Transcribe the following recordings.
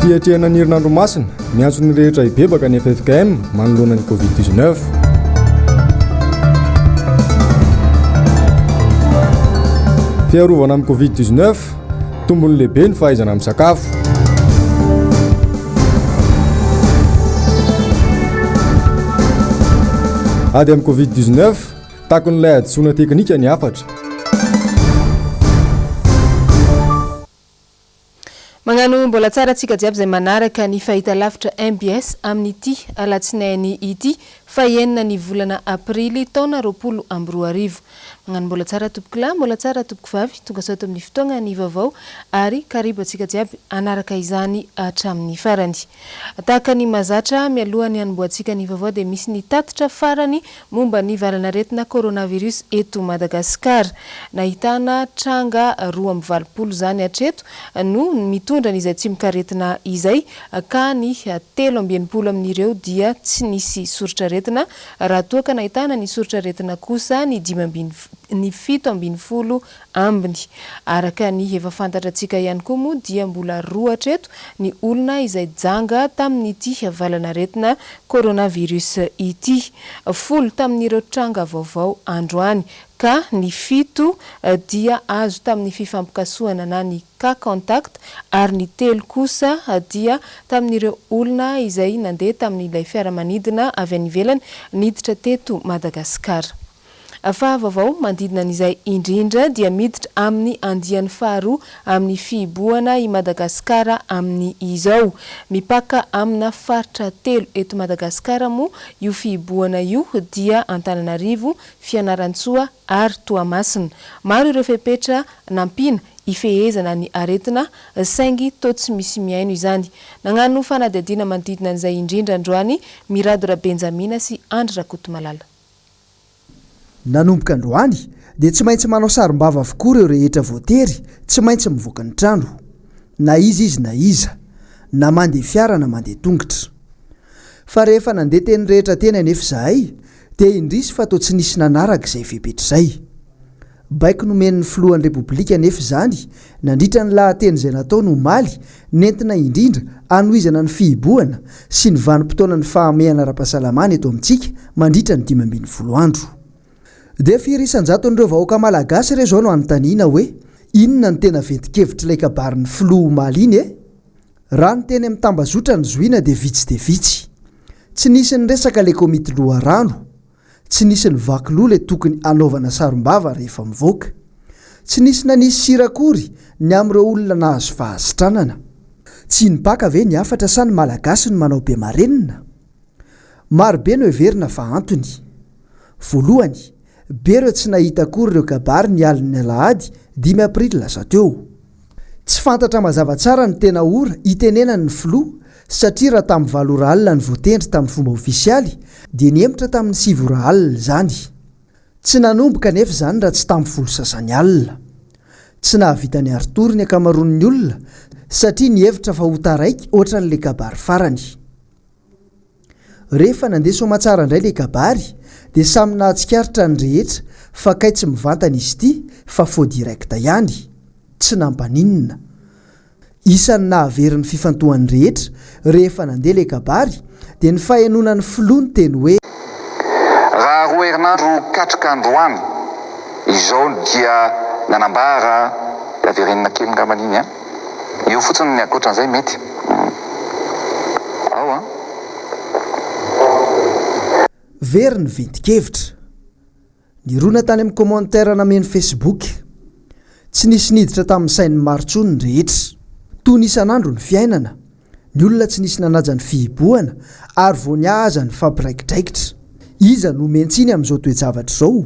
Fiatrehana ny herinandro masina, miantso ny rehetra hibebaka ny ffkm manoloana ny Covid 19. Fiarovana amin'ny Covid 19, tombony lehibe ny fahaizana misakafo. Ady amin'ny Covid 19, takon'ilay hadisoana teknika ny hafatra. Magnano mbola tsara antsika jiaby izay manaraka ny fahitalavitra mbs amin'ity alatsinainy ity fahenina ny volana aprily taona 2020. Magnano mbola tsara tompokolahy, mbola tsara tompokovavy, tonga soa eto amin'ny fotoagna ny vaovao ary karibo antsika jiaby hanaraka izany hatramin'ny farany. Tahaka ny mahazatra, mialohan'ny hanombohantsika ny vaovao dia misy ny tatitra farany momba ny valanaretina coronavirus eto Madagasikara. Nahitana tranga 82 izany hatreto no mitondra an'izay tsimokaretina izay ka ny 63 amin'ireo dia tsy nisy soritr'aretina raha toa ka nahitana ny soritr'aretina kosa ny ny 17 ambiny. Araka ny efa fantatratsika ihany koa moa dia mbola roa hatreto ny olona izay janga tamin'ity valan'aretina coronavirus ity. Folo tamin'ireo tranga vaovao androany ka ny fito dia azo tamin'ny fifampikasohana na ny cas contact ary ny telo kosa dia tamin'ireo olona izay nandeha tamin'ilay fiaramanidina avy any ivelany niditra teto Madagasikara. Fa vaovao manodidina an'izay indrindra dia miditra amin'ny andiany faharoa amin'ny fihibohana i Madagasikara amin'izao. Mipaka amina faritra telo eto Madagasikara moa io fihibohana io dia Antananarivo, Fianarantsoa ary Toamasina. Maro ireo fepetra nampiana hifehezana ny aretina saingy toa tsy misy mihaino izany. Nagnano fanadihadiana manodidina an'izay indrindra androany Mirado Rabenjamina sy Andry Rakotomalala. Nanomboka androany dia tsy maintsy manao sarom-bava avokoa ireo rehetra voatery tsy maintsy mivoaka ny trano. Na iza izy na iza. Na mandeha fiara na mandeha tongotra. Fa rehefa nandeha teny rehetra teny anefa izahay dia indrisy fa toa tsy nisy nanaraka izay fepetra izay. Baiko nomen'ny filohan'ny Repoblika anefa izany nandritra ny lahateny izay nataony omaly nentina indrindra hanohizana ny fihibohana sy ny vanim-potoanan'ny fahamehana ara-pahasalamana eto amintsika mandritra ny 15 andro. Dia firy isan-jaton'ireo vahoaka malagasy re izao no anontaniana hoe inona no tena ventin-kevitr'ilay kabarin'ny filoha omaly iny e? Raha ny teny amin'ny tambazotra no zohiana dia vitsy dia vitsy. Tsy nisy niresaka ilay komity loharano. Tsy nisy nivaky loha le tokony hanaovana sarom-bava rehefa mivoaka. Tsy nisy nanisy sira akory ny amin'ireo olona nahazo fahasitranana. Tsy nipaka ve ny hafatra sa ny Malagasy no manao be marenina? Maro be no heverina fa antony. Voalohany, be ireo tsy nahita akory ireo kabary ny alin'ny alahady dimy aprily lasa teo. Tsy fantatra mazava tsara ny tena ora hitenenany ny filoha satria raha tamin'ny valo ora alina no voatendry tamin'ny fomba ofisialy dia nihemotra tamin'ny sivy ora alina izany. Tsy nanomboka anefa izany raha tsy tamin'ny folo sasany alina. Tsy nahavita niari-tory ny ankamaroan'ny olona satria nihevitra fa ho taraiky ohatran'ilay kabary farany. Rehefa nandeha soamatsara indray ilay kabary dia samy nahatsikaritra ny rehetra fa kay tsy mivantana izy ity fa faux direct ihany. Tsy nampaninona. Isan'ny nahavery ny fifantohan'ny rehetra rehefa nandeha ilay kabary dia ny fahenoana ny filoha niteny hoe. Raha roa herinandro katroka androany izao dia nanambara, averenina kely ngambany iny an. Eo fotsiny ny ankoatran'izay mety. Ao an. Very ny ventin-kevitra. Nirona tany amin'ny commentaire nameno Facebook. Tsy nisy niditra tamin'ny sain'ny maro intsony ny rehetra. Toy ny isan'andro ny fiainana. Ny olona tsy nisy nanaja ny fihibohana ary vao niaha aza nifampiraikidraikitra. Iza no omen-tsiny amin'izao toe-javatra izao?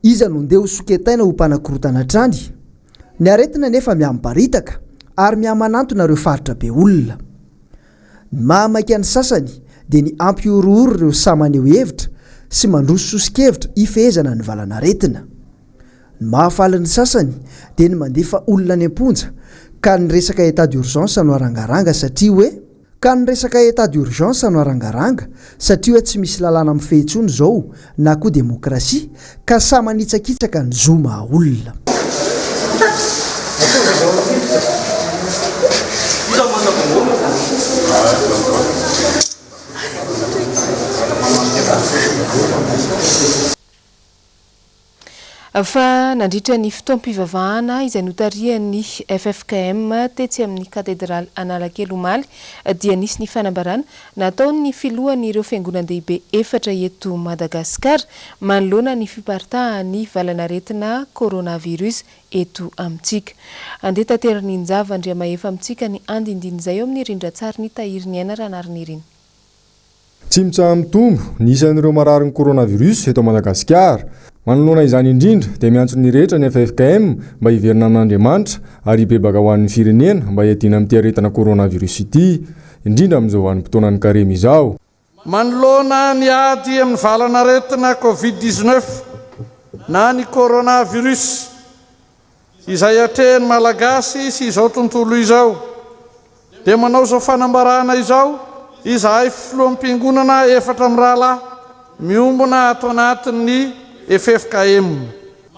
Iza no ndeha ho soketaina ho mpanakorotana hatrany? Ny aretina anefa mihamiparitaka ary mihamanantona ireo faritra be olona. Ny mahamaika ny sasany dia ny hampihorohoro ireo sahy maneho hevitra sy mandroso soso-kevitra hifehezana ny valan'aretina. Ny mahafaly ny sasany dia ny mandefa olona any am-ponja ka ny resaka état d'urgence no arangaranga satria hoe Ka ny resaka état d'urgence no arangaranga satria hoe tsy misy lalàna mifehy intsony izao na koa demokrasia ka samy manitsakitsaka ny zo maha olona. Fa nandritra ny fotoam-pivavahana izay notarihan'ny ffkm tetsy amin'ny Katedraly Analakely omaly dia nisy ny fanambarana nataon'ny filohan'ireo fiangonan-dehibe efatra eto Madagasikara manoloana ny fiparitahan'ny valan'aretina coronavirus eto amintsika. Andeha taterin'i Njava Andriamahefa amintsika ny andindin'izay eo amin'ny rindran-tsarin'i Tahiriniaina Ranarinirina. Tsy mitsaha-mitombo ny isan'ireo mararin'ny coronavirus eto Madagasikara. Manoloana izany indrindra dia miantso ny rehetra ny ffkm mba hiverina amin'Andriamanitra ary hibebaka ho an'ny firenena mba hiadiana amin'ity aretina coronavirus ity, indrindra amin'izao vanim-potoanan'ny karemy izao. Manoloana ny ady amin'ny valan'aretina Covid 19 na ny coronavirus izay atrehin'ny Malagasy sy izao tontolo izao dia manao izao fanambarana izao izahay filoham-piangonana efatra mirahalahy miombona ato anatin'ny ffkm.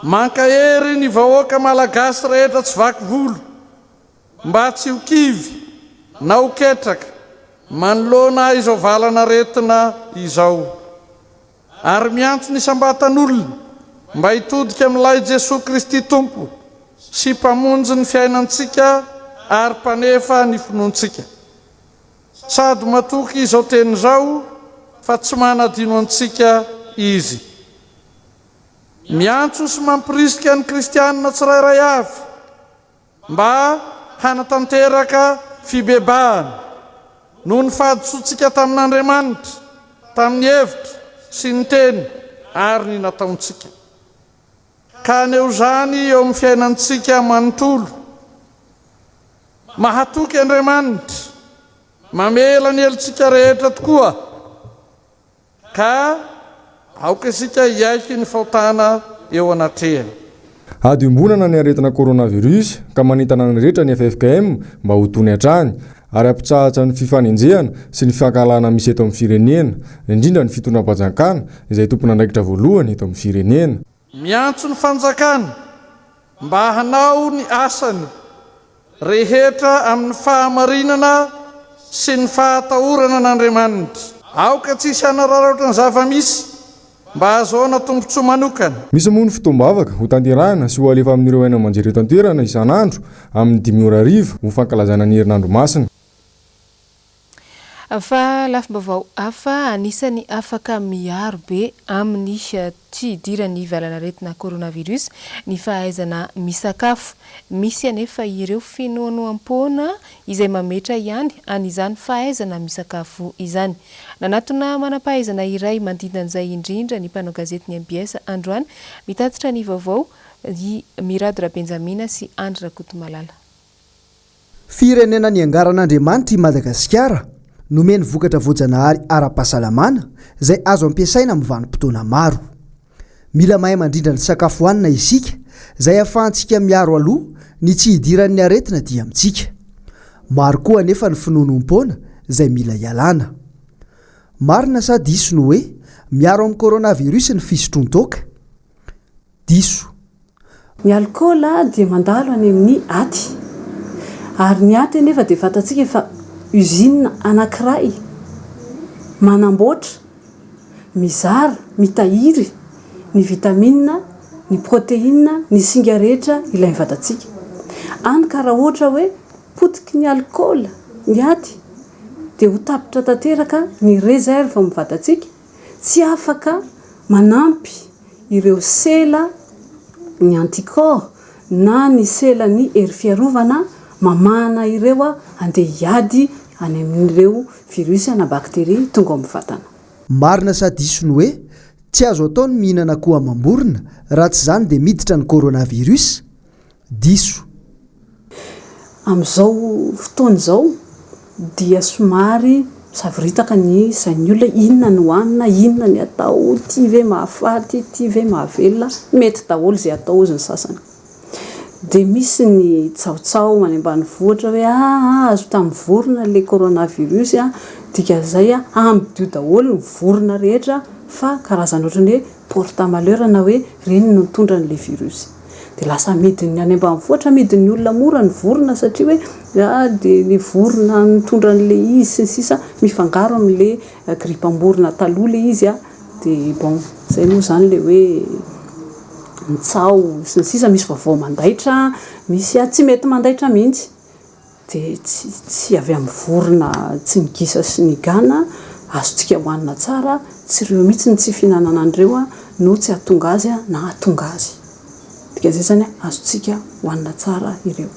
Mankahery ny vahoaka Malagasy rehetra tsy vaky volo mba tsy ho kivy na ho ketraka manoloana izao valan'aretina izao. Ary miantso ny isam-batan'olona mba hitodika amin'ilay Jesoa Kristy Tompo sy Mpamonjy ny fiainantsika ary Mpanefa ny finoantsika. Sady matoky izao teny izao fa tsy manadino antsika Izy. Miantso sy mampirisika ny kristianina tsirairay avy Mba hanatanteraka fibebahana noho ny fahadisoantsika tamin'Andriamanitra, tamin'ny hevitra sy ny teny ary ny nataontsika. Ka haneho izany eo amin'ny fiainantsika manontolo. Mahatoky Andriamanitra, mamela ny helotsika rehetra tokoa. Ka aoka isika hiaiky ny fahotana eo anatrehany. Ady iombonana ny aretina coronavirus ka manentana ny rehetra ny ffkm mba ho tony hatrany ary hampitsahatra ny fifanenjehana sy ny fankahalana misy eto amin'ny firenena, indrindra ny fitondram-panjakana izay tompon'andraikitra voalohany eto amin'ny firenena. Miantso ny fanjakana mba hanao ny asany rehetra amin'ny fahamarinana sy ny fahatahorana an'Andriamanitra. Aoka tsy hisy hanararaotra ny zava-misy mba hahazoana tombontsoa manokana. Misy moa ny fotoam-bavaka ho tanterahina sy ho alefa amin'ireo haino aman-jery eto an-toerana isan'andro amin'ny dimy ora hariva ho fankalazana ny herinandro masina. Fa lafim-baovao hafa, anisan'ny afaka miaro be amin'ny tsy hidiran'ny valanaretina coronavirus ny fahaizana misakafo. Misy anefa ireo finoanoam-poana izay mametra ihany an'izany fahaizana misakafo izany. Nanatona manam-pahaizana iray manodidina an'izay indrindra ny mpanao gazetin'ny mbs androany mitatitra ny vaovao i Mirado Rabenjamina sy Andry Rakotomalala. Firenena niangaran'Andriamanitra i Madagasikara, nomeny vokatra voajanahary ara-pahasalamana izay azo ampiasaina amin'ny vanim-potoana maro. Mila mahay mandrindra ny sakafo hanina isika izay ahafahantsika miaro aloha ny tsy hidiran'ny aretina aty amintsika. Maro koa anefa ny finoanoam-poana izay mila ialana. Marina sa diso ny hoe miaro amin'ny coronavirus ny fisotroan-toaka? Diso. Ny alikaola dia mandalo any amin'ny aty. Ary ny aty anefa dia fantatsika fa usine anankiray manamboatra, mizara, mitahiry ny vitamine, ny protéine, ny singa rehetra ilain'ny vatantsika. Any ka raha ohatra hoe potiky ny alikaola ny aty dia ho tapitra tanteraka ny réserve amin'ny vatantsika, tsy afaka manampy ireo sela ny anticorps na ny selan'ny hery fiarovana mamahana ireo handeha hiady any amin'ireo virus na bacterie tonga ao amin'ny vatana. Marina sa diso ny hoe tsy azo atao ny mihinana akoho amam-borona raha tsy izany dia miditra ny coronavirus? Diso. Amin'izao fotoana izao dia somary misavoritaka ny sain'ny olona, inona no hanina, inona ny atao, ity ve mahafaty, ity ve mahavelona, mety daholo izay atao hozy ny sasany. Dia misy ny tsaotsaho any ambanivohitra hoe aa azo tamin'ny vorona ilay coronavirus, dikan'izay ambidio daholo ny vorona rehetra fa karazana ohatran'ny hoe porte malheur na hoe ireny no nitondra an'ilay virus. Dia lasa amidin'ny any ambanivohitra, amidin'ny olona mora ny vorona satria hoe ah dia ny vorona nitondra an'ilay izy sy ny sisa, mifangaro amin'ilay gripam-borona taloha ilay izy an, dia bon, izay moa izany ilay hoe ny tsaho sy ny sisa misy vaovao mandaitra, misy tsy mety mandaitra mihitsy. Dia tsy tsy avy amin'ny vorona tsy ny gisa sy ny gana, azontsika hohanina tsara, tsy ireo mihitsy ny tsy fihinanana an'ireo no tsy hahatonga azy na hahatonga azy. Dikan'izay izany azontsika hohanina tsara ireo.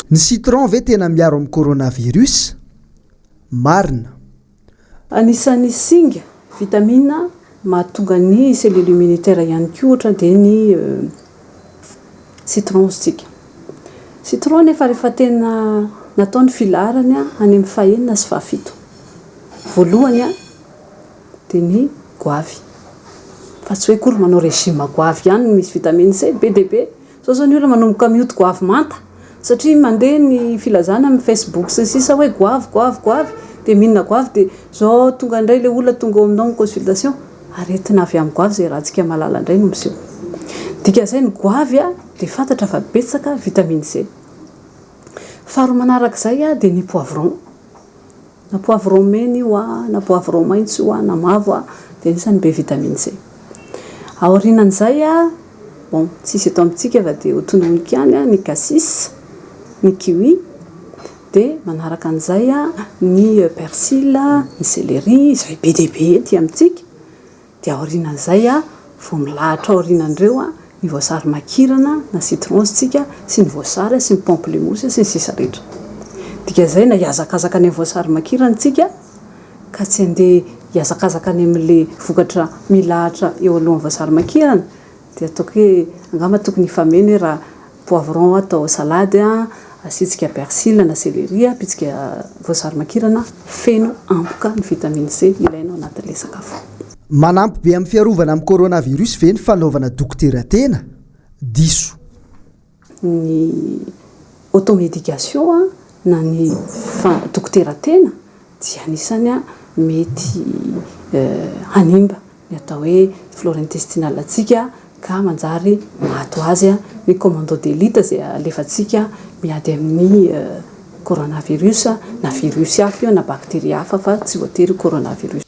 Ny citron ve tena miaro amin'ny coronavirus? Marina. Anisan'ny singa, vitamine, mahatonga ny cellule immunitaire ihany koa ohatra dia ny citron isika. Citron nefa rehefa tena natao ny filaharany any amin'ny fahenina sy fahafito. Voalohany dia ny goavy. Fa tsy hoe akory manao régime goavy ihany no misy vitamine C, be dia be. Zao zao ny olona manomboka mioty goavy manta satria mandeha ny filazana amin'ny facebook sy ny sisa hoe goavy goavy goavy dia mihinana goavy dia zao tonga indray ilay olona tonga ao aminao amin'ny consultation aretina avy amin'ny goavy izay ratsika mahalala indray no miseho. Dikan'izay ny goavy dia fantatra fa betsaka vitamine C. Faharoa manarak'izay dia ny poivron. Na poivron mena io a, na poivron maitso io a, na mavo a, dia anisan'ny be vitamine C. Aorianan'izay a, bon tsisy eto amintsika fa dia ho tononiko ihany a, ny cassis, ny kiwi, dia manaraka an'izay a, ny persil, ny celery izay be dia be ety amintsika. Dia aorianan'izay vao milahatra aorianan'ireo ny voasary makirana na citrons tsika sy ny voasary sy ny pamplemousse sy ny sisa rehetra. Dikan'izay na hihazakazaka any amin'ny voasary makirana tsika ka tsy handeha hihazakazaka any amin'ilay vokatra milahatra eo alohan'ny voasary makirana Dia ataoko hoe angamba tokony hifameno hoe raha poivron atao salade asiantsika persil na celery ampitsika voasary makirana feno ampoka ny vitamine C ilaina ao anatin'ilay sakafo. Manampy be amin'ny fiarovana amin'ny coronavirus ve ny fanaovana dokotera tena? Diso. Ny automédication na ny dokotera tena dia anisany mety hanimba ny atao hoe flore intestinale antsika ka manjary maty ho azy ny commando d'élite izay alefantsika miady amin'ny coronavirus na virus hafa io na bactérie hafa fa tsy voatery ho coronavirus.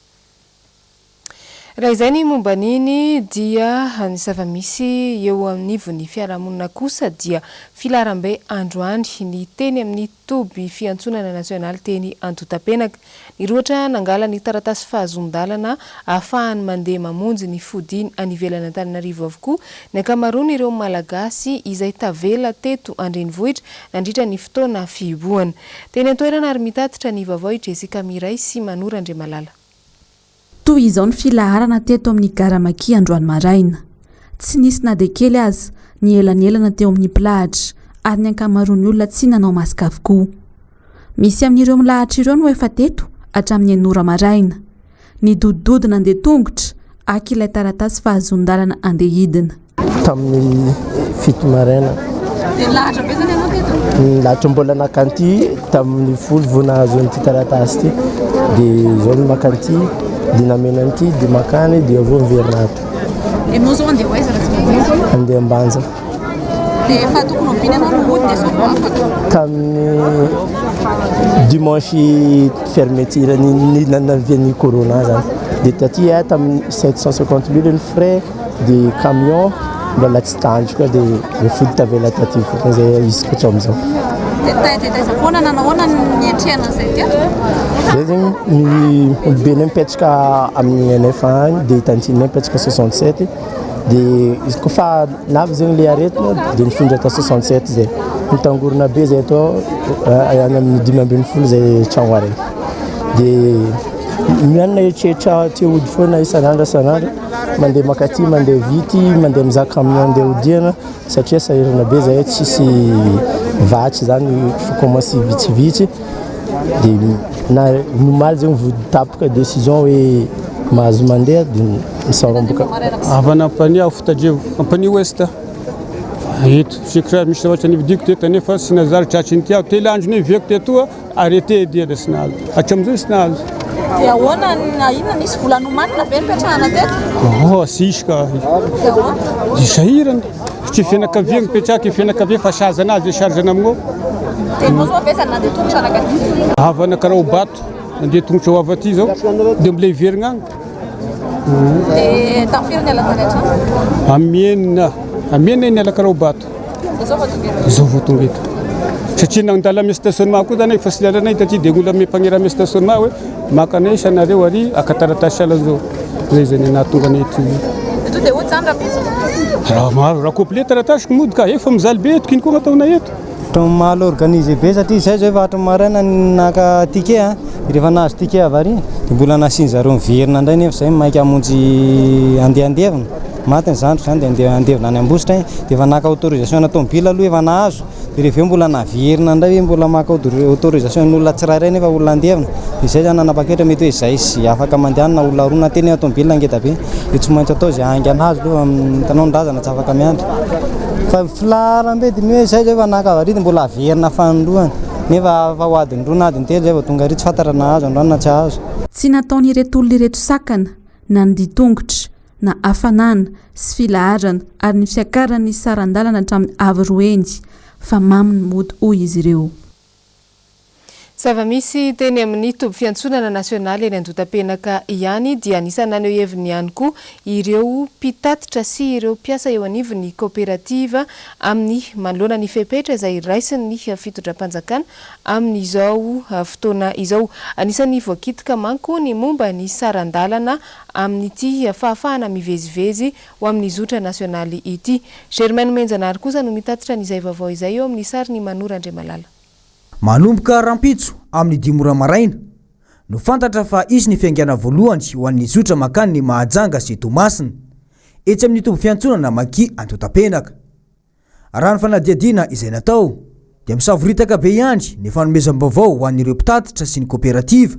Raha izay ny momba an'iny dia ny zava-misy eo anivon'ny fiarahamonina kosa dia filaharambe androany ny teny amin'ny toby fiantsonana nasionaly teny Andotapenaka. Nirohotra nangala ny taratasy fahazoan-dalana ahafahany mandeha mamonjy ny fodiany any ivelan'Antananarivo avokoa ny ankamaroan'ireo Malagasy izay tavela teto an-drenivohitra nandritra ny fotoana fihibohana. Teny an-toerana ary mitatitra ny vaovao i Jessica Miray sy Manoro Andriamalala. Toy izao ny filaharana teto amin'ny gara Maki androany maraina. Tsy nisy na dia kely aza ny elanelana teo amin'ny mpilahatra ary ny ankamaroan'ny olona tsy nanao maska avokoa. Misy amin'ireo milahatra ireo no efa teto hatramin'ny enina ora maraina. Nidodododo nandeha tongotra haka ilay taratasy fahazoan-dalana handeha hidina. Tamin'ny fito maraina. Dia nilahatra be zany ianao teto? Nilahatra mbola naka an'ity tamin'ny folo vao nahazo an'ity taratasy ity. Dia izao no maka an'ity, dia namena an'ity, dia makany, dia avy eo miverina ato. Ianao izao andeha ho aiza raha tsy mandeha? Andeha Ambanja. Dia efa tokony oviana ianao no hody dia izao vao afaka? Tamin'ny dimanche fermeture ny nanavian'ny corona zany. Dia taty aho tamin'ny 750 mille ny frais. Dia camion mbola tsy tandry koa dia le fody tavela taty foana zay izy koa hatramin'izao. Dia taiza taiza foana nanao ahoana ny niatrehana an'izay teto? Zay zegny ny olobe mipetraka amin'ny NF any dia tantine mipetraka 67 dia izy koa fa navy zegny le aretina dia nifindra tao 67 zay. Nitangorona be zay tao any amin'ny 15 zay tragno araiky. Dia mianina eritreritra te hody foana isan'andro isan'andro. Mandeha makaty, mandeha vity, mandeha mizaha camion andeha hodiana satria sahirana be zahay tsisy vatsy zany fa commence vitsivitsy dia na ny omaly zegny vao tapaka décision hoe mahazo mandeha dia misarombaka. Avy any Ampanihy aho Fotadrevo, Ampanihy Ouest. Eto, secret misy zavatra nividiako teto nefa tsy nazary tratry ny aho. Telo andro niviako teto. Arrêté dia dia tsy nahazo. Hatramin'izao izy tsy nahazo. Dia ahoana na inona nisy vola nomanina ve nipetrahana teto? Oh, tsisy ka. Dia ahoana? Dia sahirana. Satria fianakaviana mipetraka, fianakaviana fa sazy anazy dia charge ana aminao. Dia ianao zao avy aiza no nandeha tongotra nankaty? Avy any Karaobato, nandeha tongotra ho avy aty zao, dia mbola hiverina agny. Dia tamin'ny firy niala tany an-trano? Amin'ny enina. Amena niala Karaobato. Izao vao tonga eto. Satria nandalo amin'ny stationnement koa zany efa tsy lalanay taty dia olona mimpagnera amin'ny stationnement hoe maka anay isanareo ary aka taratasy sahala an'izao. Zay zany nahatonga anay ety. Eto dia hody zany rahampitso? Raha maro, raha complet taratasiko mody ka efa mijaly be eto k'ino koa gn'ataonay eto. Ohatran'ny mal organisé be satria izay zao efa hatry ny maraina naka ticket a, dia rehefa nahazo ticket avy ary dia mbola nasian'zareo miverina indray nefa izay maika hamonjy andeha handevina. Maty ny zandriko izany dia andeha handevina any Ambositra iny, dia efa naka autorisation-na tomobile aloha efa nahazo, dia rehefa avy eo mbola naverina indray hoe mbola maka autorisation n'olona tsirairay nefa olona handevina, dia izay izany nanapa-kevitra mety hoe izay sy afaka mandeha any na olona roa na telo nefa tomobile ngeda be, dia tsy maintsy atao izay haingana azy aloha hitanao ny razana tsy afaka miandry. Fa filaharam-be dia ny hoe izay izao efa naka avy ary dia mbola averina fanindroany, nefa efa ho adiny roa na adiny telo izay vao tonga ary tsy fantatra na hahazo androany na tsy hahazo. Tsy nataon'ireto olona ireto sakana na ny dian-tongotra na hafanana sy filaharana ary ny fiakaran'ny saran-dalana hatramin'ny avo roa heny fa mamy ny mody hoy izy ireo. Zava-misy teny amin'ny toby fiantsonana nasionaly eny Andotapenaka ihany dia anisan'ny naneho heviny ihany koa ireo mpitatitra sy ireo mpiasa eo anivon'ny kaoperativa amin'ny manoloana ny fepetra izay raisin'ny fitondram-panjakana amin'izao fotoana izao. Anisan'ny voakitika manko ny momba ny saran-dalana amin'ity fahafahana mivezivezy ho amin'ny zotra nasionaly ity. Germain Nomenjanahary kosa no mitatitra an'izay vaovao izay eo amin'ny sarin'i Manoro Andriamalala. Manomboka rahampitso amin'ny dimy ora maraina no fantatra fa hisy ny fiaingàna voalohany ho an'ny zotra mankany Mahajanga sy Toamasina, etsy amin'ny toby fiantsonana Maki Antotapenaka. Raha ny fanadihadiana izay natao dia misavoritaka be ihany ny fanomezam-baovao ho an'ireo mpitatitra sy ny koperativa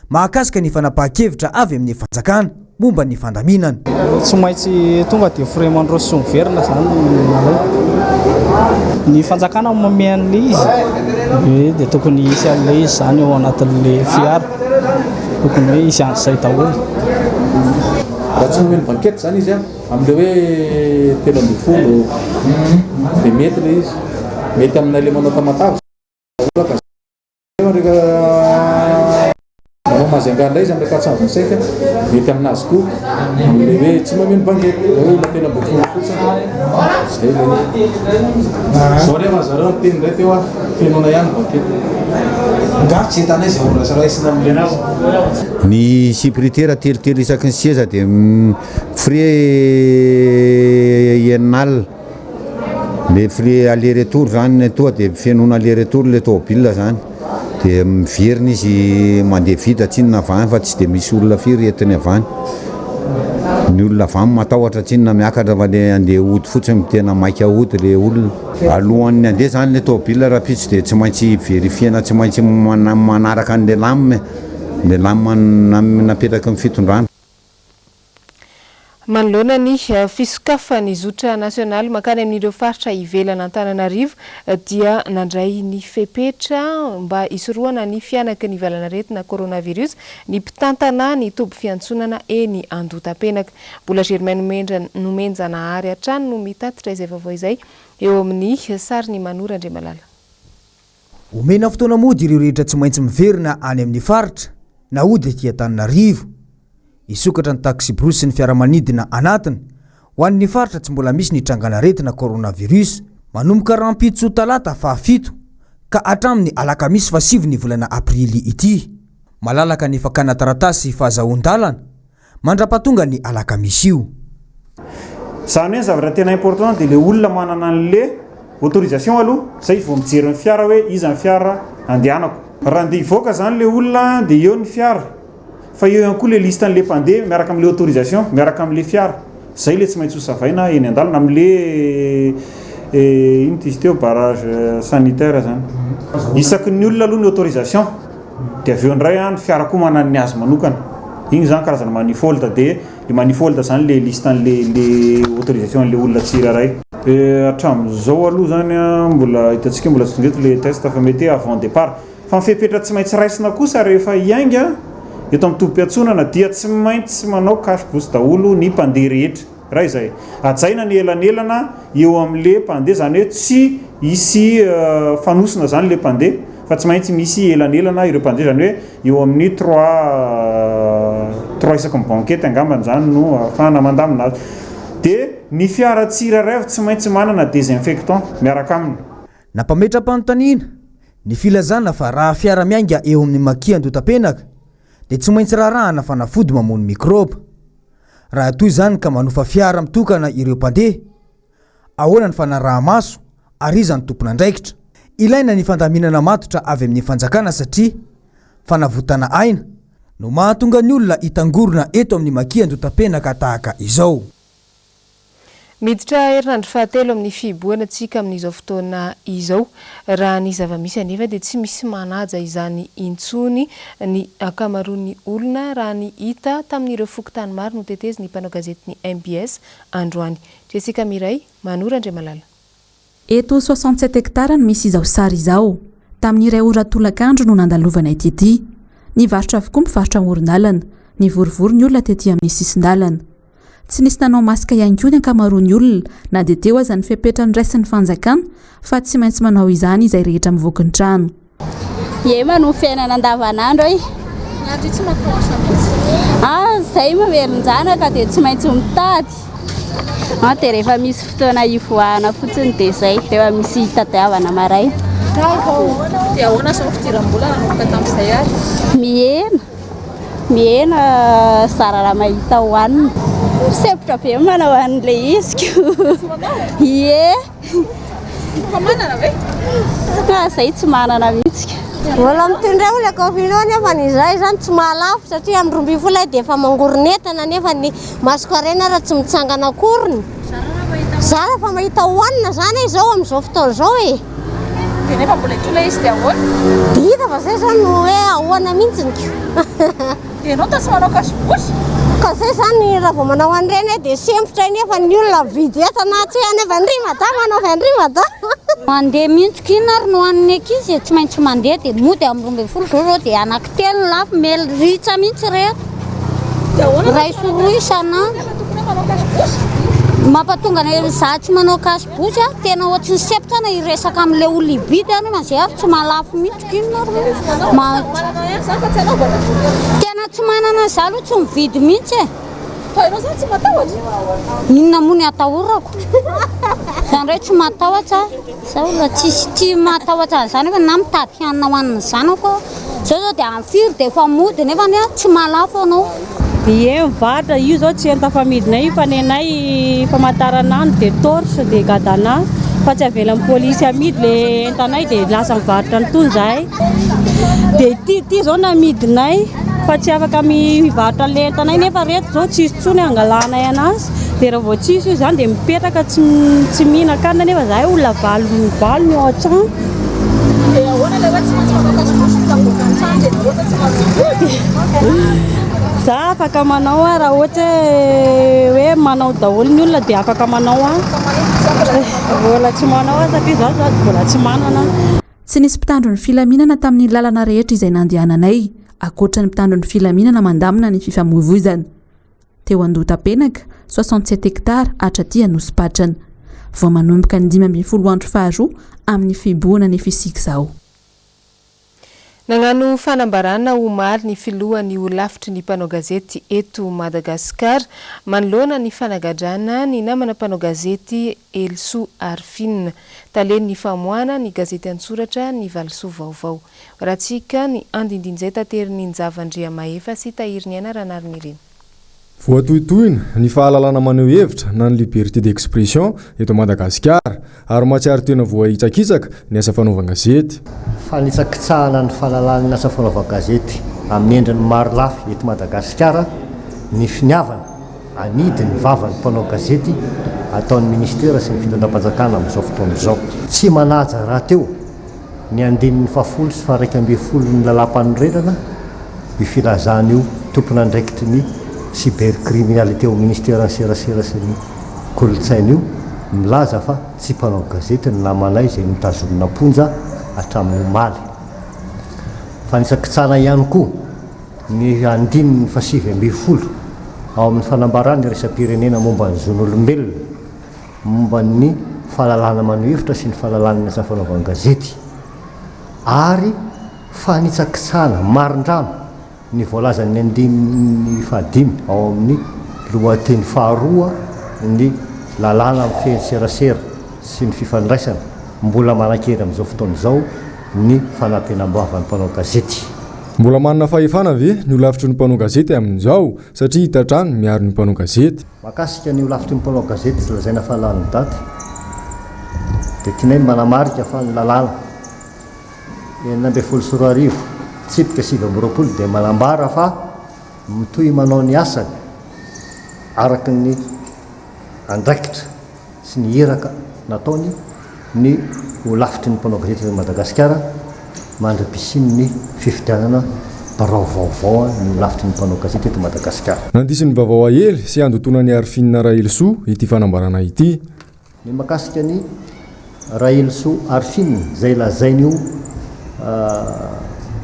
mahakasika ny fanapahan-kevitra avy amin'ny fanjakana momba ny fandaminana. Tsy maintsy tonga dia frais mandroso sy miverina izany no alaina. Ny fanjakana no manome an'ilay izy dia tokony hisy an'ilay izy izany ao anatin'ilay fiara. Tokony hoe hisy an'izay daholo. Raha tsy nomeny banquette izany izy an! Amin'ilay hoe 13 dia mety ilay izy. Mety aminay ilay manao Tamatave izao ka. Nefa rehefa manao Majunga indray izy amin'ilay 425 mety aminazy koa. Amin'ilay hoe tsy mameno banquette, hoe olona 13 fotsiny. Izay ilay izy. Izao nefa zareo niteny indray teo ah, fenoina ihany ny banquette. Nga tsy hitanay izay olona raisina amin'ilay izy. Ny sécuritaire telotelo isaky ny seza dia Frais enina alina, le frais aller retour zany tonga de fenoina aller retour le tômôbile zany de miverina izy mandeha vide tsinona avy any fa tsy de misy olona firy entiny avy any, ny olona avy any matahotra tsinona miakatra fa le andeha hody fotsiny tena maika hody le olona. Alohan'ny andeha zany le tômôbile rahampitso de tsy maintsy verifiena tsy maintsy manaraka an'le lame, le lame napetraky ny fitondrana. Manoloana ny fisokafan'ny zotra nasionaly mankany amin'ireo faritra ivelan'Antananarivo dia nandray ny fepetra mba hisorohana ny fihanaky ny valanaretina coronavirus ny mpitantana ny toby fiantsonana eny Andotapenaka. Mbola Germain Nomenjanahary hatrany no mitatitra izay vaovao izay eo amin'ny sarin'i Manoro Andriamalala. Omena fotoana mody ireo rehetra tsy maintsy miverina any amin'ny faritra na hody aty Antananarivo. Hisokatra ny taksibrosy sy ny fiaramanidina anatiny ho an'ny faritra tsy mbola misy ny trangan'aretina coronavirus manomboka rahampitso talata fahafito ka hatramin'ny alakamisy fahasivy ny volana aprily ity. Malalaka ny fakana taratasy fahazahoan-dalana mandra-pahatonga ny alakamisy io. Izany hoe ny zavatra tena important dia ilay olona manana an'le autorisation aloha, zay vao mijery ny fiara hoe iza ny fiara andehanako. Raha andeha hivoaka izany ilay olona dia eo ny fiara, fa eo ihany koa ilay liste an'ilay mpandeha miaraka amin'ilay autorisation, miaraka amin'ilay fiara. Zay ilay tsy maintsy ho savaina eny an-dalana amin'ilay inona izy teo barrage sanitaire zany. Isaky ny olona aloha ny autorisation. Dia avy eo indray an, ny fiara koa manana ny azy manokana. Iny izany karazana manifold dia le manifold izany le liste an'le le autorisation an'le olona tsirairay. Hatramin'izao aloha izany an, mbola hitantsika mbola tsy tonga eto le test fa mety hoe avant départ. Fa ny fepetra tsy maintsy raisina kosa rehefa hiainga eto amin'ny tobim-piantsonana dia tsy maintsy manao cache bouche daholo ny mpandeha rehetra. Iray izay. Hajaina ny elanelana eo amin'le mpandeha, izany hoe tsy hisy fanosina izany le mpandeha fa tsy maintsy misy elanelana ireo mpandeha, izany hoe eo amin'ny trois trois isaky ny banquette angambany izany no ahafahana mandamina azy. Dia. ny fiara tsirairay avy tsy maintsy manana désinfectant miaraka aminy. Nampametra-panontaniana ny filazana fa raha fiara miainga eo amin'ny Maki Andotapenaka dia tsy maintsy rarahana fanafody mamono mikraoba. Raha toa izany ka manofa fiara mitokana ireo mpandeha, ahoana ny fanaraha-maso ary iza no tompon'andraikitra? Ilaina ny fandaminana matotra avy amin'ny fanjakana satria fanavotana aina no mahatonga ny olona hitangorona eto amin'ny Maki Andotapenaka tahaka izao. Miditra herinandro fahatelo amin'ny fihibohana tsika amin'izao fotoana izao. Raha ny zava-misy anefa dia tsy misy manaja izany intsony ny ankamaroan'ny olona raha ny hita tamin'ireo fokontany maro notetezin'ny mpanao gazetin'ny mbs androany. Jessica Miray, Manoro Andriamalala. Eto 67 hectares no misy izao sary izao. Tamin'ny iray ora tolakandro no nandalovanay tety. Nivarotra avokoa mpivarotra amoron-dalana. Nivorivory ny olona tety amin'ny sisin-dalana. Tsy nisy nanao masque ihany koa ny ankamaroan'ny olona na dia teo aza ny fepetra noraisin'ny fanjakana fa tsy maintsy manao izany izay rehetra mivoaka ny trano. Ie manohy fiainana andavanandro e. Ny andro io tsy matahotra mihitsy. Ah, zay mamelon-janaka dia tsy maintsy mitady. Ah, dia rehefa misy fotoana hivoahana fotsiny dia zay, rehefa misy hitadiavana maraina. Dia ahoana izao ny fidiram-bola nanomboka tamin'izay ary? Mihena. Mihena zara raha mahita hohanina. Sempotra be manao an'ilay izy ko. Ie. Fa manana ve? Ah, zay tsy manana mihitsy. Mbola mitondra eo ilay confinement nefa ny izahay izany tsy mahalafo satria amin'ny 12 aho dia efa mangoron'entana nefa ny masoko-harena ary tsy mitsangana akoriny. Zara fa mahita hohanina izany izao amin'izao fotoana izao e. Dia nefa mbola etoa ilay izy dia ahoana? Dia hita fa izay izany no hoe ahoana mihitsy ko. Dia ianao toa tsy manao cache bouche? Ka izay izany raha vao manao an'ireny aho dia sempotra aho nefa ny olona mividy entana tsy hoe anaovy an'ry madama anaovy an'ry madama. Mandeha mihitsy ko inona ary no hanin'ny ankizy e, tsy maintsy mandeha dia mody amin'ny 12 izao izao dia anankitelo ny lafo, mely ritsa mihitsy ireto. Iray sy roa isan'andro. Mampatonga anay za tsy manao cache bouche a, tena ohatry ny sempotra aho na hiresaka amin'ilay olona hividy aho nefa zay ary tsy mahalafo mihitsy ko inona ary ma- Tena tsy manana za aloha tsy mividy mihitsy e. Fa ianao zany tsy matahotra? Inona moa ny atahorako? Za indray tsy matahotra, za olona tsisy tsy matahotra an'izany fa na mitady hanina ho an'ny zanako aho. Zao zao dia amin'ny firy dia efa mody nefa anie tsy mahalafo anao. Ie mivarotra, io zao tsy enta-famidinay io fa nenay famantaranandro dia torche dia gadana fa tsy avelan'ny polisy amidy le entanay dia lasa mivarotra an'itony zahay. Dia ity ity zao namidinay fa tsy afaka mivarotra an'le entanay nefa reto zao tsisy intsony hangalanay anazy dia raha vao tsisy io zany dia mipetraka tsy tsy mihinan-kanina nefa zahay olona 8 ny ao an-trano. Dia ahoana ilay hoe tsy maintsy manao cache-cache mila mivoaka ny trano dia nareo tsy maintsy mody? Za afaka manao aho raha ohatra hoe manao daholo ny olona dia afaka manao aho. Mbola tsy manao aho satria za sady mbola tsy manana. Tsy nisy mpitandro ny filaminana tamin'ny lalana rehetra izay nandehananay, ankoatra ny mpitandro ny filaminana mandamina ny fifamoivoizana. Teo Andohatapenaka, 67 hectares, hatraty Anosipatrana. Vao manomboka ny 15 andro faharoa amin'ny fihibohana anefa isika izao. Nagnano fanambarana omaly ny filohan'ny holafitry ny mpanao gazety eto Madagasikara manoloana ny fanagadrana ny namana mpanao gazety Helisoa Arifin, talen'ny famoahana ny gazety an-tsoratra Ny Valisoa Vaovao. Ratsika ny andindin'izay taterin'i Njava Andriamahefa sy Tahiriniaina Ranarinirina. Voatohitohina ny fahalalana maneho hevitra na ny liberté d'expression eto Madagasikara ary mahatsiaro tena voahitsakitsaka ny asa fanaovan-gazety. Fanitsakitsahana ny fahalalàn'ny asa fanaovan-gazety amin'ny endriny marolafy eto Madagasikara ny finiavana hanidy ny vavan'ny mpanao gazety ataon'ny minisitera sy ny fitondram-panjakana amin'izao fotoana izao. Tsy manaja rahateo ny andininy fahafolo sy faha-iraika ambifolon'ny lalàmpanorenana io filazana io tompon'andraikitry ny cybercriminalité ao ministeran'ny serasera sy ny kolontsaina io milaza fa tsy mpanao gazety ny namanay izay notazomina am-ponja hatramin'ny omaly. Fanitsakitsahana ihany koa ny andininy faha-19 ao amin'ny fanambarana iraisam-pirenena momba ny zon'olombelona momba ny fahalalahana maneho hevitra sy ny fahalalahana ny asa fanaovan-gazety ary fanitsakitsahana marindrano ny voalazan'ny andininy fahadimy ao amin'ny lohateny faharoa ny. lalàna mifehy ny serasera sy ny fifandraisana mbola manan-kery amin'izao fotoana izao ny fanampenam-bavan'ny mpanao gazety. Mbola manana fahefana ve ny holafitry ny mpanao gazety amin'izao satria hita hatrany miaro ny mpanao gazety? Mahakasika ny holafitry ny mpanao gazety izay lazaina fa lany daty dia tianay ny manamarika fa ny lalàna 2016 tsipika 29 dia manambara fa mitohy manao ny asany araka ny andraikitra sy ny iraka nataony ny holafitry ny mpanao gazety eto Madagasikara mandra-pisian'ny fifidianana birao vaovao ny holafitry ny mpanao gazety eto Madagasikara. Nandiso ny vaovao aely sy handotoana an'i Arphine Rahelisoa ity fanambarana ity. Ny mahakasika an'i Rahelisoa Arphine izay lazain'io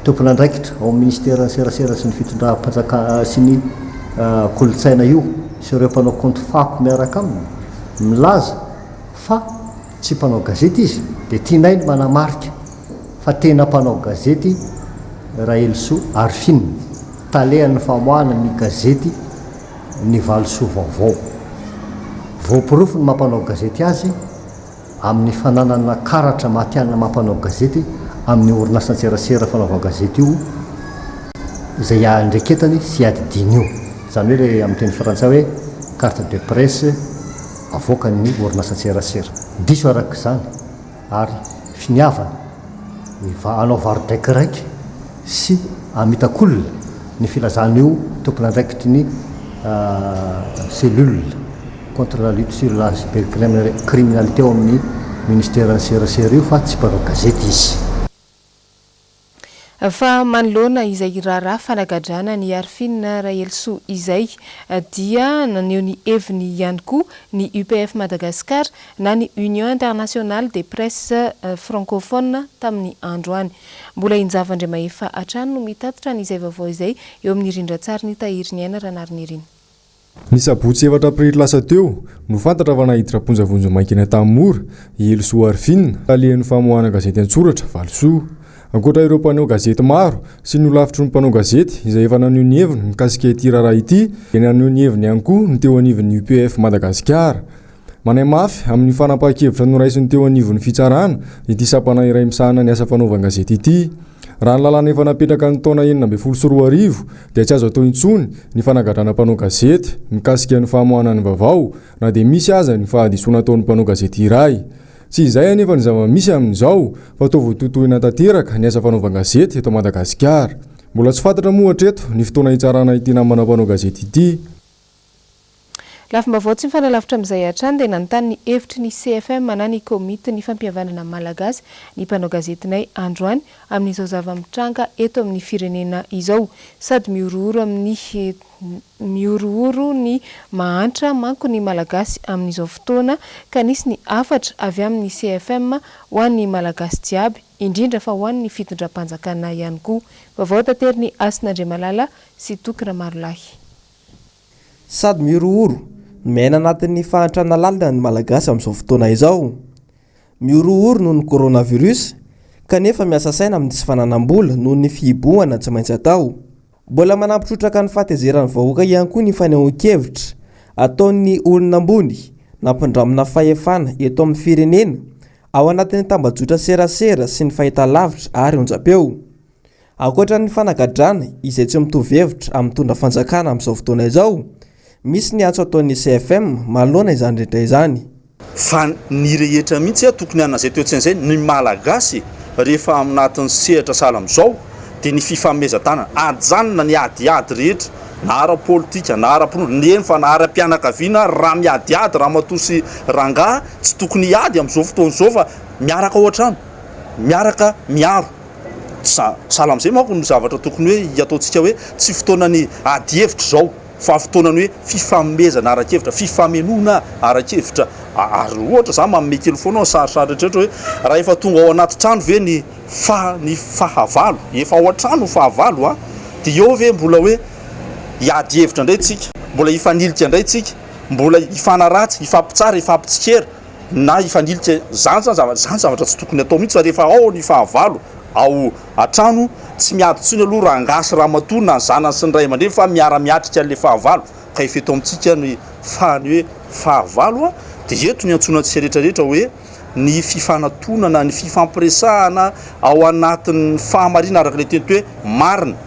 tompon'andraikitra ao amin'ny minisiteran'ny serasera sy ny fitondram-panjakana sy ny kolontsaina io sy ireo mpanao kaonty fako miaraka aminy milaza fa tsy mpanao gazety izy dia tianay ny manamarika fa tena mpanao gazety Rahelisoa Arphine, talehan'ny famoahana ny gazety Ny Valosoa Vaovao. Voaporofo ny maha mpanao gazety azy amin'ny fananana karatra matihanina maha mpanao gazety amin'io orinasan-tserasera fanaovan-gazety io izay iandraiketany sy iadidiany io. Izany hoe ilay amin'ny teny frantsay hoe carte de presse avoakan'ny orinasan-tserasera. Diso araka izany ary finiavana ny hanao varo-draikiraiky sy hamitak'olona ny filazan'io tompon'andraikitry ny cellule contre la lutte sur la cybercriminalité ao amin'ny ministeran'ny serasera io fa tsy mpanao gazety izy. Fa manoloana izay raharaha fanagadrana an'i Arphine Rahelisoa izay dia naneho ny heviny ihany koa ny UPF Madagascar na ny Union Internationale des Presses Francophones tamin'ny androany. Mbola i Njava Andriamahefa hatrany no mitatitra an'izay vaovao izay eo amin'ny rindran-tsarin'i Tahiriniaina Ranarinirina. Ny sabotsy efatra aprily lasa teo no fantatra fa naiditra am-ponja vonjimaika eny Antanimora i Helisoa Arphine, talehan'ny famoahana gazety an-tsoratra Valosoa. Ankoatra ireo mpanao gazety maro sy ny holafitry ny mpanao gazety izay efa naneho ny heviny mikasika ity raharaha ity dia naneho ny heviny ihany koa ny teo anivon'ny UPF Madagasikara. Manahy mafy amin'ny fanapahan-kevitra noraisin'ny teo anivon'ny fitsarana ity sampana iray misahana ny asa fanaovan-gazety ity. Raha ny lalàna efa napetraka ny taona 2016 dia tsy azo atao intsony ny fanagadrana mpanao gazety mikasika ny famoahana ny vaovao na dia misy aza ny fahadisoana ataon'ny mpanao gazety iray. Tsy izay anefa ny zava-misy amin'izao fa toa voatohitohina tanteraka ny asa fanaovan-gazety eto Madagasikara. Mbola tsy fantatra moa hatreto ny fotoana hitsarana ity namana mpanao gazety ity. Lafim-baovao tsy mifanalavitra amin'izay hatrany dia nanontany ny hevitry ny CFM na ny Komitin'ny Fampihavanana Malagasy ny mpanao gazetinay androany amin'izao zava-mitranga eto amin'ny firenena izao. Sady mihorohoro amin'ny mihorohoro ny mahantra manko ny Malagasy amin'izao fotoana ka nisy ny hafatra avy amin'ny CFM ho an'ny Malagasy jiaby indrindra fa ho an'ny fitondram-panjakana ihany koa. Vaovao taterin'i Hasina Andriamalala sy Toky Ramarolahy. Sady mihorohoro no miaina anatin'ny fahantrana lalina ny Malagasy amin'izao fotoana izao. Mihorohoro noho ny coronavirus kanefa miasa saina amin'ny tsy fananam-bola noho ny fihibohana tsy maintsy atao. Mbola manampy trotraka ny fahatezeran'ny vahoaka ihany koa ny fanehoan-kevitra ataon'ny olona ambony nampindramina fahefana eto amin'ny firenena ao anatin'ny tambajotra serasera sy ny fahitalavitra ary onjam-peo. Ankoatra ny fanagadrana izay tsy mitovy hevitra amin'ny mitondra fanjakana amin'izao fotoana izao, misy ny antso ataon'ny CFM manoloana izany rehetra izany. Fa ny rehetra mihitsy tokony hanana izay toe-tsaina izay, ny Malagasy rehefa aminatin'ny sehatra sahala amin'izao dia ny fifanomezan-tanana, ajanona ny adiady rehetra na ara-politika na ara-pinoana, eny fa na ara-pianakaviana ary raha miadiady ramatoa sy rangahy tsy tokony hiady amin'izao fotoana izao fa miaraka ao an-trano, miaraka miaro. Sahala amin'izay manko no zavatra tokony hoe hataontsika hoe tsy fotoanan'ny ady hevitra izao fa fotoanan'ny hoe fifanomezana ara-kevitra, fifamenoana ara-kevitra. Ary ohatra za manome kely foana ny sarisary rehetra hoe raha efa tonga ao anaty trano ve ny fa ny fahavalo, efa ao an-trano ny fahavalo a, dia eo ve mbola hoe hiady hevitra indray tsika, mbola hifanilika indray tsika, mbola hifanaratsy, hifampitsara, hifampitsikera. na hifanilika zany zany zavatra zany zavatra tsy tokony atao mihitsy fa rehefa ao ny fahavalo ao atrano tsy miady tsony aloha rangahy sy ramatoa na ny zanany sy ny ray aman-dreny fa miara miatrika an'le fahavalo ka efa eto amintsika ny faha ny hoe fahavalo a Dia eto ny antsoina antsika rehetra rehetra hoe ny fifanatonana, ny fifampiresahana ao anatin'ny fahamarinana araka ilay teny teo hoe marina,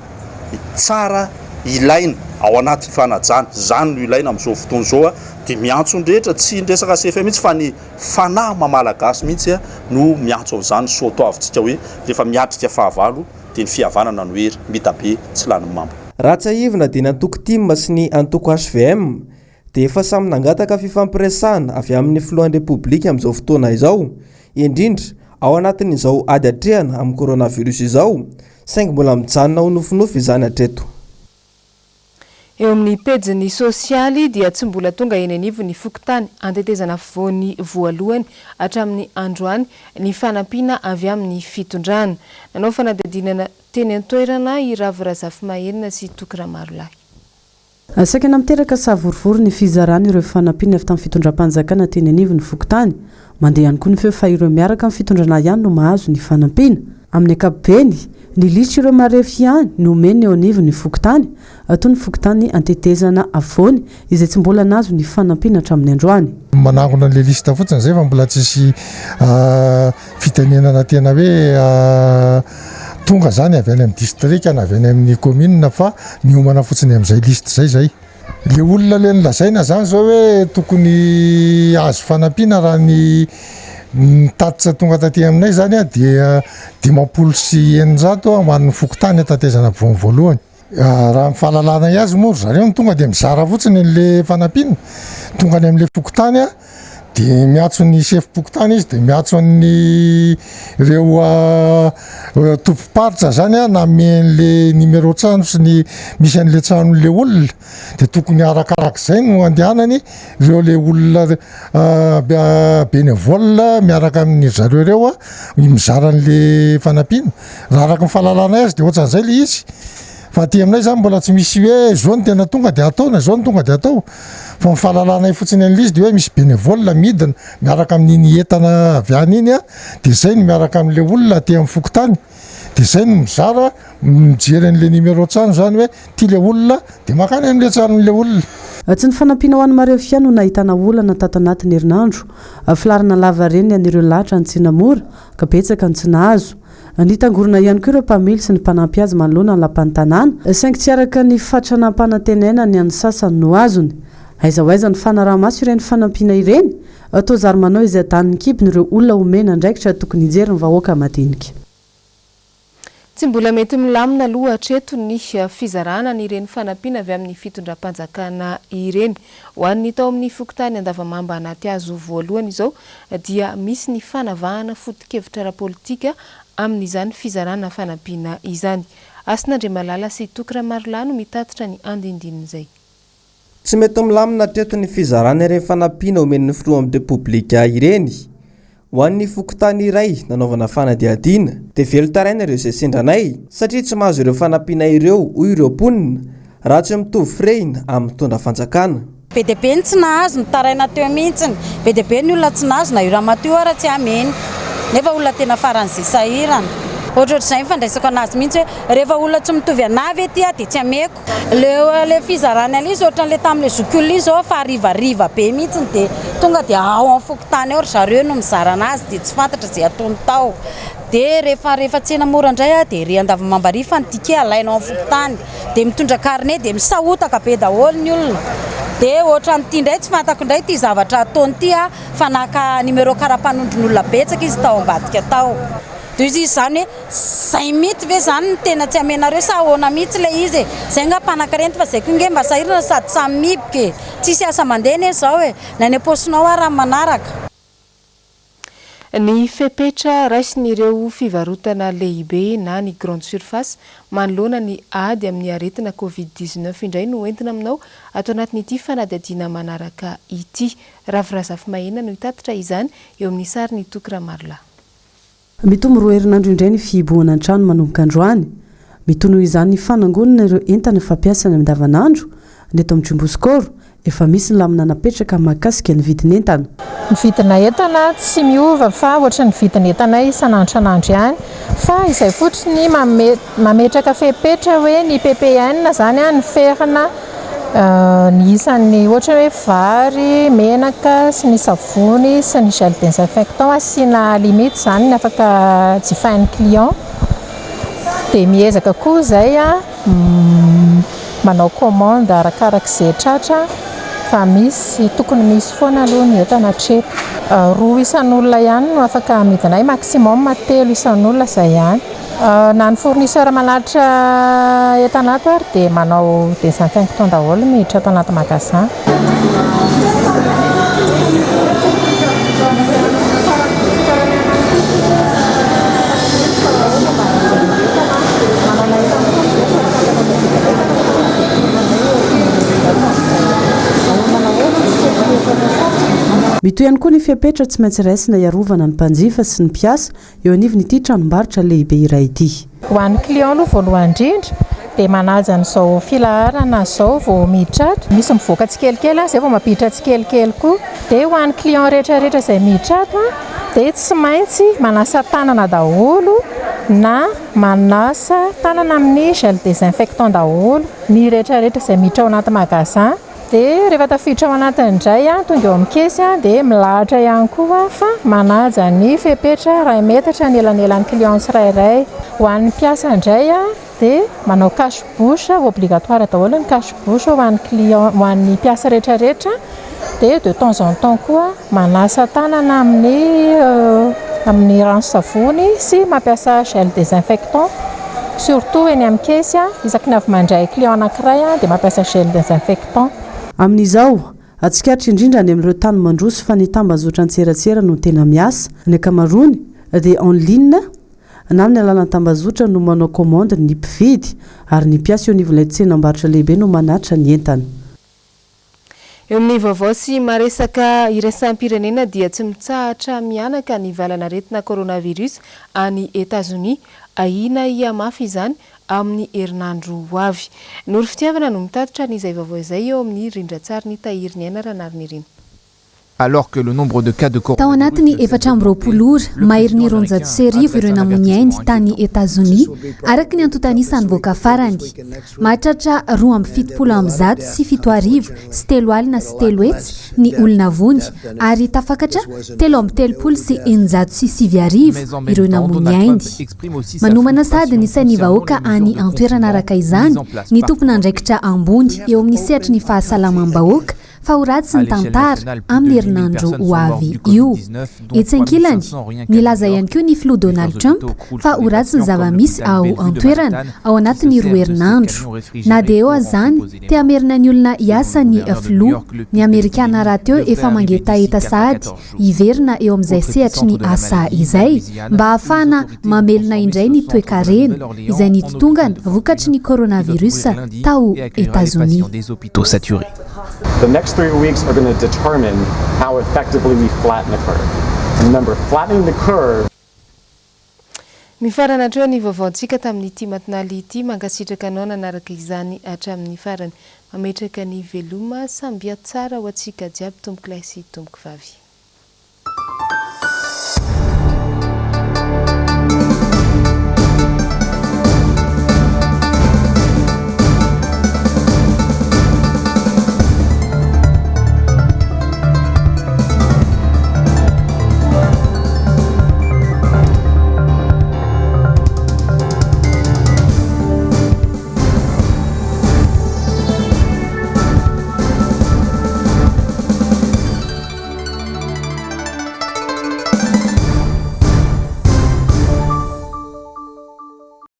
tsara, ilaina ao anaty fifanajana. Izany no ilaina amin'izao fotoana izao. Dia miantso ny rehetra, tsy ny resaka CFM mihitsy fa ny fanahy maha Malagasy mihitsy no miantso an'izany soatoavintsika hoe rehefa miatrika fahavalo dia ny fihavanana no hery, mitabe tsy lanin'ny mamba. Raha tsiahivina dia ny antoko tim sy ny antoko hvm dia efa samy nangataka fifampiresahana avy amin'ny filohan'ny Repoblika amin'izao fotoana izao, indrindra ao anatin'izao ady atrehana amin'ny coronavirus izao, saingy mbola mijanona ho nofinofy izany hatreto. Eo amin'ny pejiny sosialy dia tsy mbola tonga eny anivon'ny fokontany Antetezana Afovoany voalohany hatramin'ny androany ny fanampiana avy amin'ny fitondrana. Nanao fanadihadiana teny an-toerana i Ravo Razafimaherina sy Toky Ramarolahy. Saika nampiteraka savorovoro ny fizarana ireo fanampiana avy tamin'ny fitondram-panjakana teny anivon'ny fokontany. Mandeha ihany koa ny feo fa ireo miaraka amin'ny fitondrana ihany no mahazo ny fanampiana. Amin'ny ankapobeny, ny lisitr'ireo marefo ihany no omen'ny eo anivon'ny fokontany, toy ny fokontany Antetezana Afovoany, izay tsy mbola nahazo ny fanampiana hatramin'ny androany. Manangona an'ilay liste fotsiny izay fa mbola tsisy fitenenana tena hoe tonga zany avy any amin'ny distrika na avy any amin'ny commune fa miomana fotsiny amin'izay liste izay zay. Le olona le nolazaina zany zao hoe tokony azo fanampiana raha ny ny tatitra tonga taty aminay zany a dia 650 ho an'ny fokontany Antetezana Afovoany voalohany. Raha ny fahalalanay azy moa ry zareo no tonga dia mizara fotsiny an'le fanampiana, tonga any amin'le fokontany a, de miantso ny sefom-pokontany izy de miantso an'ny ireo tompom-paritra zany a nanome an'le numéro trano sy ny misy an'le tranon'le olona de tokony arakarak'izay no andehanany ireo le olona bénévole miaraka amin'ny zareo ireo a mizara an'le fanampiana. Raha araka ny fahalalanay azy dia ohatran'izay ilay izy, fa aty aminay izany mbola tsy misy hoe izao no tena tonga dia atao na izao no tonga dia atao, fa ny fahalalanay fotsiny an'ilay izy dia hoe misy bénévole midina miaraka amin'iny entana avy any iny an, dia izay no miaraka amin'ilay olona aty amin'ny fokontany, dia izay no mizara mijery an'ilay numéro trano izany hoe ity ilay olona dia mankany amin'ilay tranon'ilay olona. Tsy ny fanampiana ho an'ny marefo ihany no nahitana olana tato anatin'ny herinandro. Filaharana lava reny an'ireo lahatra ny tsena mora ka betsaka no tsy nahazo. Nitangorona ihany koa ireo mpamily sy ny mpanampy azy manoloana ny lapan'ny tanàna, saingy tsy araka ny fatra nampanantenaina ny an'ny sasany no azony. Aiza ho aiza ny fanaraha-maso ireny fanampiana ireny? Toa zary manao izay adanin'ny kibony ireo olona omena andraikitra tokony hijery ny vahoaka madinika. Tsy mbola mety milamina aloha hatreto ny fizarana an'ireny fanampiana avy amin'ny fitondram-panjakana ireny. Ho an'ny tao amin'ny fokontany Andavamamba Anatihazo voalohany izao dia misy ny fanavahana foto-kevitra ara-politika amin'izany fizarana fanampiana izany. Hasina Andriamalala sy Toky Ramarolahy no mitatitra ny andindinin'izay. Tsy mety milamina hatreto ny fizarana ireny fanampiana omen'ny filohan'ny Repoblika ireny. Ho an'ny fokontany iray nanaovana fanadihadiana dia velon-taraina ireo izay sendra anay satria tsy mahazo ireo fanampiana ireo hoy ireo mponina raha tsy mitovy firehina amin'ny mitondra fanjakana. Be dia be ny tsy nahazo, nitaraina teo mihitsy. Be dia be ny olona tsy nahazo na io ramatoa io ara tsy hameny nefa olona tena faran'izay sahirana. Ohatrohatr'izay ny fandraisako anazy mihitsy hoe rehefa olona tsy mitovy anah ve ity dia tsy hameko. Le le fizarana an'ilay izy ohatran'ilay tamin'ilay zokiolona iny izao fa harivariva be mihitsy dia tonga dia ao amin'ny fokontany ao ry zareo no mizara anazy dia tsy fantatra izay ataony tao. Dia rehefa rehefa tsena mora indray aho dia ery Andavamamba ery fa ny ticket alaina ao amin'ny fokontany dia mitondra carnet dia misahotaka be daholo ny olona. Dia ohatran'ity indray tsy fantako indray ity zavatra ataony ity a fa naka numéro kara-panondron'olona betsaka izy tao ambadika tao. Dia izy izany hoe zay mihitsy ve zany no tena tsy amenareo sa ahoana mihitsy ilay izy e? Zay nga mpanakarena fa zay koa nge mba sahirana sady samy mihiboka e! Tsisy asa mandeha anie zao e! Na any am-paosinao ara ny manaraka. Ny fepetra raisin'ireo fivarotana lehibe na ny grande surface manoloana ny ady amin'ny aretina covid 19 indray no entina aminao ato anatin'ity fanadihadiana manaraka ity. Ravo Razafimahena no hitatitra izany eo amin'ny sarin'i Toky Ramarolahy. Mitombo roa herinandro indray ny fihibohana an-trano manomboka androany. Mitohy noho izany ny fanangonana ireo entana fampiasa any andavanandro, ny eto amin'ny Jumbo Score. Efa misy ny lamina napetraka mahakasika ny vidin'entana. Ny vidina entana tsy miova fa ohatran'ny vidin'entanay isan'andro isan'andro ihany fa izay fotsiny mametraka fepetra hoe ny PPN izany ny ferina. Ny isan'ny ohatra hoe vary, menaka sy ny savony sy ny gel désinfectant asiana limite izany ny afaka jifain'ny client. Dia miezaka koa izay manao commande arakarak'izay tratra fa misy, tokony misy foana aloha ny entana hatreto. Roa isan'olona ihany no afaka amidinay, maximum telo isan'olona izay ihany. Na ny fournisseur manatitra entana ato ary dia manao désinfectant daholo miditra ato anaty magasin. Mitohy ihany koa ny fepetra tsy maintsy raisina hiarovana ny mpanjifa sy ny mpiasa eo anivon'ity tranombarotra lehibe iray ity. Ho an'ny client aloha voalohany indrindra dia manaja an'izao filaharana izao vao miditra ato. Misy mivoaka tsikelikely izay vao mampiditra tsikelikely koa. Dia ho an'ny client rehetra rehetra izay miditra ato dia tsy maintsy manasa tanana daholo na manasa tanana amin'ny gel désinfectant daholo ny rehetra rehetra izay miditra ao anaty magasin. Dia rehefa tafiditra ao anatiny indray, tonga eo amin'ny caisse dia milahatra ihany koa fa manaja ny fepetra iray metatra ny elanelan'ny client tsirairay. Ho an'ny mpiasa indray dia manao cache bouche, obligatoire daholo ny cache bouche ho an'ny client, ho an'ny mpiasa rehetra rehetra. Dia de temps en temps koa manasa tanana amin'ny amin'ny rano savony sy mampiasa gel désinfectant surtout eny amin'ny caisse isaky ny avy mandray client anankiray dia mampiasa gel désinfectant. Amin'izao, tsikaritra indrindra any amin'ireo tany mandroso fa ny tambazotran-tserasera no tena miasa. Ny ankamaroany dia en ligne na amin'ny alalan'ny tambazotra no manao commande ny mpividy ary ny mpiasa eo anivon'ilay tsenam-barotra lehibe no manatitra ny entana. Eo amin'ny vaovao sy maresaka iraisam-pirenena dia tsy mitsahatra mihanaka ny valan'aretina coronavirus any Etazonia. Ahiana hihamafy izany amin'ny herinandro ho avy. Noro Fitiavana no mitatitra an'izay vaovao izay eo amin'ny rindran-tsarin'i Tahiriniaina Ranarinirina. Alors que le nombre de cas de Tao anatin'ny 24 ora, maherin'ny 1200 ireo namoy ny ainy tany Etazonia, araka ny antontan'isa nivoaka farany. Mahatratra 372 370 ny olona vony ary tafakatra 633 ireo namoy ny ainy. Manomana sahady ny sain'ny vahoaka any an-toerana araka izany ny tompon'andraikitra ambony eo amin'ny sehatry ny fahasalamam-bahoaka fa ho ratsy ny tantara amin'ny herinandro ho avy io. Etsy ankilany, nilaza ihany koa ny filoha Donald Trump fa ho ratsy ny zava-misy ao an-toerana ao anatin'ny roa herinandro. Na dia eo aza izany, te hamerina ny olona hiasa ny filoha. Ny Amerikana rahateo efa mangetaheta sahady hiverina eo amin'izay sehatry ny asa izay mba hahafahana mamelona indray ny toekarena izay nitotongana vokatry ny coronavirus tao Etazonia. The next 3 weeks are going to determine how effectively we flatten the curve. And remember, flattening the curve Mifarana hatreo ny vaovaontsika tamin'ity matinaly ity. Mankasitraka anao nanaraka izany hatramin'ny farany. Mametraka ny veloma sambia tsara ho antsika jiaby tompokolahy sy tompokovavy.